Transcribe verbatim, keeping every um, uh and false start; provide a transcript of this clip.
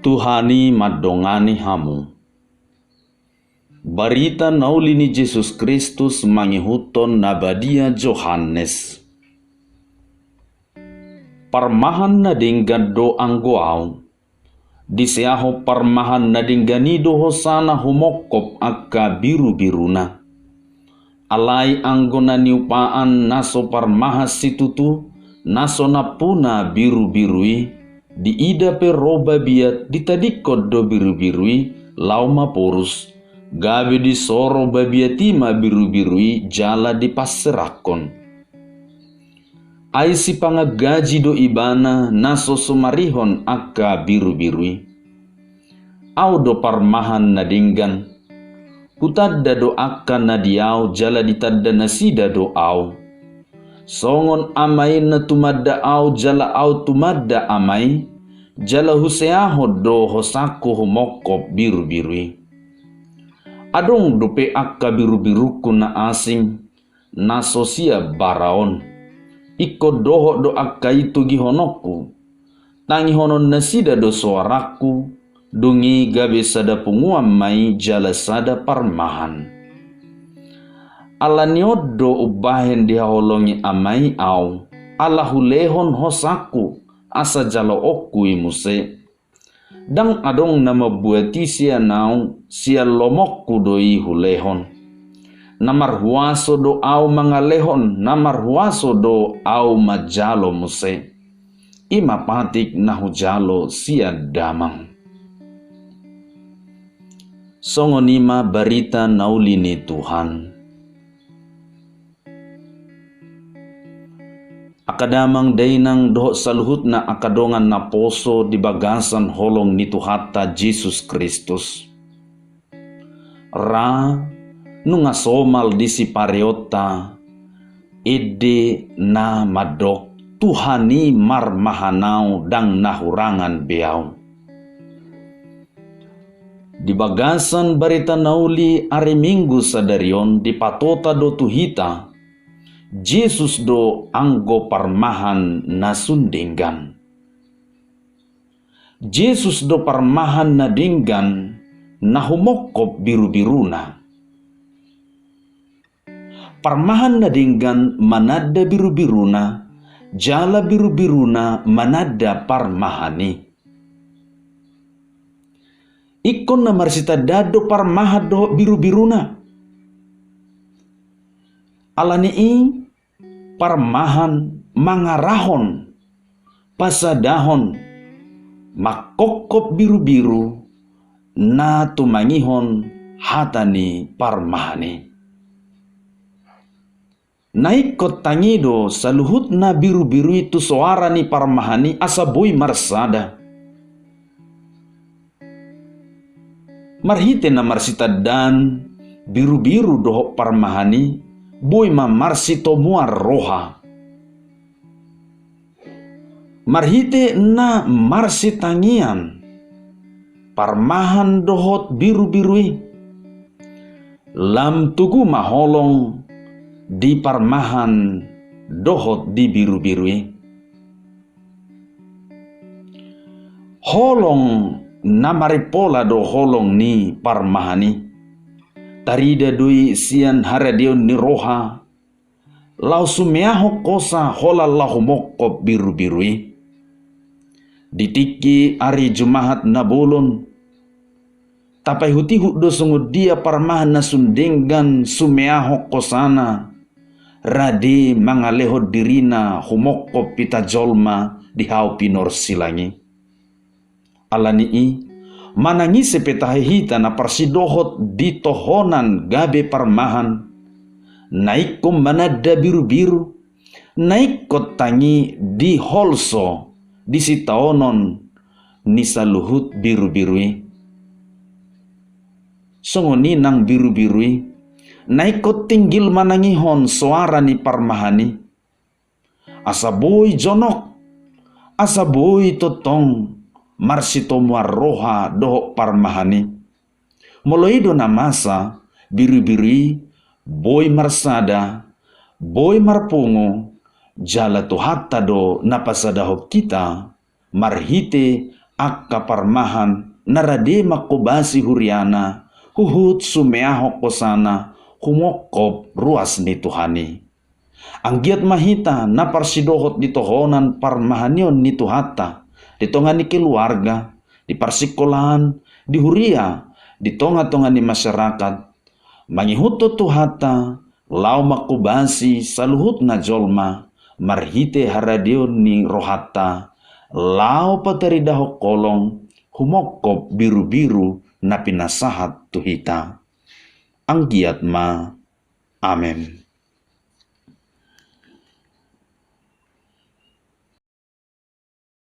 Tuhan i mandongani hamu. Barita na uli ni Jesus Kristus mangihuthon na badia Johannes. Parmahan na denggan do anggo au. Diseahon parmahan na denggan i do hosana humongkop angka birubiruna. Alai anggo na niupaan na so parmahan situtu, na so nampuna birubiru i, diida pe ro babiat, ditadingkon do birubiru i laho maporus, gabe disoro babiat i ma birubiru i jala dipanserakhon. Ai sipangan gaji do ibana na so sumarihon angka birubiru i. Au do parmahan na denggan. Hutanda do angka na di au jala ditanda nasida do au. Songon Ama i na tumanda au jala au tumanda Ama i, jala huseahon do hosangku humongkop birubiru i. Adong dope angka birubirungku na asing, na so sian bara on. Ingkon dohot do angka i togihononku. Tangihonon nasida do soarangku, dung i gabe sada punguan ma i jala sada parmahan. Ala ni on do umbahen dihaholongi Ama i au, ala hulehon hosangku, asa jaloonku i muse. Ndang adong na mambuat i sian au, sian lomoku do i hulehon. Na marhuaso do au mangalehon, na marhuaso do au manjalo muse. I ma patik na hujalo sian Damang. Songon i ma barita na uli ni Tuhan. Angka damang dainang dohot saluhutna angka dongan naposo di bagasan holong ni Tuhanta Jesus Kristus. Ra, nunga somal di sipareonta, ende na mandok, Tuhan i marmahan au, ndang na hurangan be au. Di bagasan barita na uli ari Minggu sadari on dipatota do tu hita, Jesus do anggo parmahan na sun denggan. Jesus do parmahan na denggan na humongkop birubiruna. Parmahan na denggan mananda birubiruna, jala birubiruna mananda parmahan i. Ingkon na marsitandaan do parmahan dohot birubiruna. Ala ni i parmahan mangarahon, pasadahon, mangkongkop birubiru, na tumangihon hata ni parmahan i. Na ingkon tangi do saluhutna birubiru i tu soara ni parmahan i asa boi marsada. Marhite na marsitandaan birubiru dohot parmahan i, boi ma marsitomuan roha. Marhite na marsitangian parmahan dohot birubiru i, lam tugu ma holong di parmahan dohot di birubiru i. Holong na marimpola do holong ni parmahan i. Tarida do i sian haradeon ni roha, laho sumeahon hosa holan laho mongkop birubiru i. Di tingki ari Jumahat na bolon, tapaihutihut do songon dia parmahan na sun denggan sumeahon hosana, rade mangalehon dirina humongkop hita jolma di hau pinorsilang i. Ala ni i, manang ise pe tahe hita na parsidohot di tohonan gabe parmahan, na ingkon mananda birubiru, na ingkon tangi di holso di sitaonon ni saluhut birubiru i. Songon i nang birubiru i, na ingkon tinggil manangihon soara ni parmahan i. Asa boi jonok, asa boi tongtong marsitomuan roha dohot parmahan i. Molo i do na masa, birubiru i boi marsada, boi marpungu, jala Tuhanta do na pasadahon hita, marhite angka parmahan na rade mangkobasi huriana, huhut sumeahon hosana, humongkop ruas ni Tuhan i. Anggiat ma hita na parsidohot di tohonan parmahanion ni Tuhanta, di tonga ni keluarga, di parsingkolaan, di huria, di tonga-tonga ni masyarakat, mangihuthon Tuhanta, laho mangkobasi saluhutna jolma, marhite haradeon ni rohanta, laho pataridahon holong, humongkop birubiru na pinasahat tu hita. Anggiat ma. Amen.